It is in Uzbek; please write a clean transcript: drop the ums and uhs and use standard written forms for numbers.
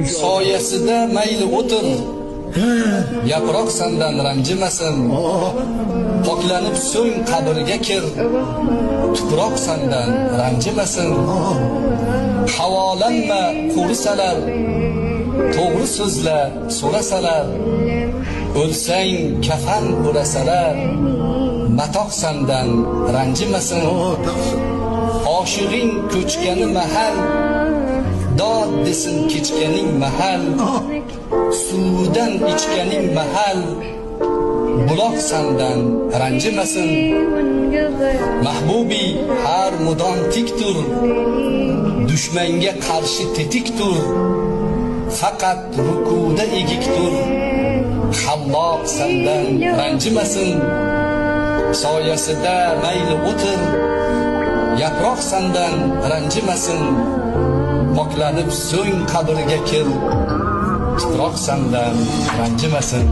Soyasida mayli o'tir, yaproq sandan ranjimasin. Poklanib so'ng qabrga kir, tuproq sandan ranjimasin. Havolanma qo'risalar, to'g'ri so'zla so'rasalar. O'lsang kafan o'rasalar, matoh sandan ranjimasin. Oshig'ing ko'chgani mahal, dod desin kechganing mahal. Suvdan ichganing mahal, buloq sandan ranjimasin. Mahbubiy har mudom tik tur, dushmanga qarshi tetik tur. Faqat rukuda egik tur, Halloq sandan ranjimasin. Soyasida mayli o'tir, yaproq sandan ranjimasin. Poklanib so'ng qabrga kir, tuproq sandan ranjimasin.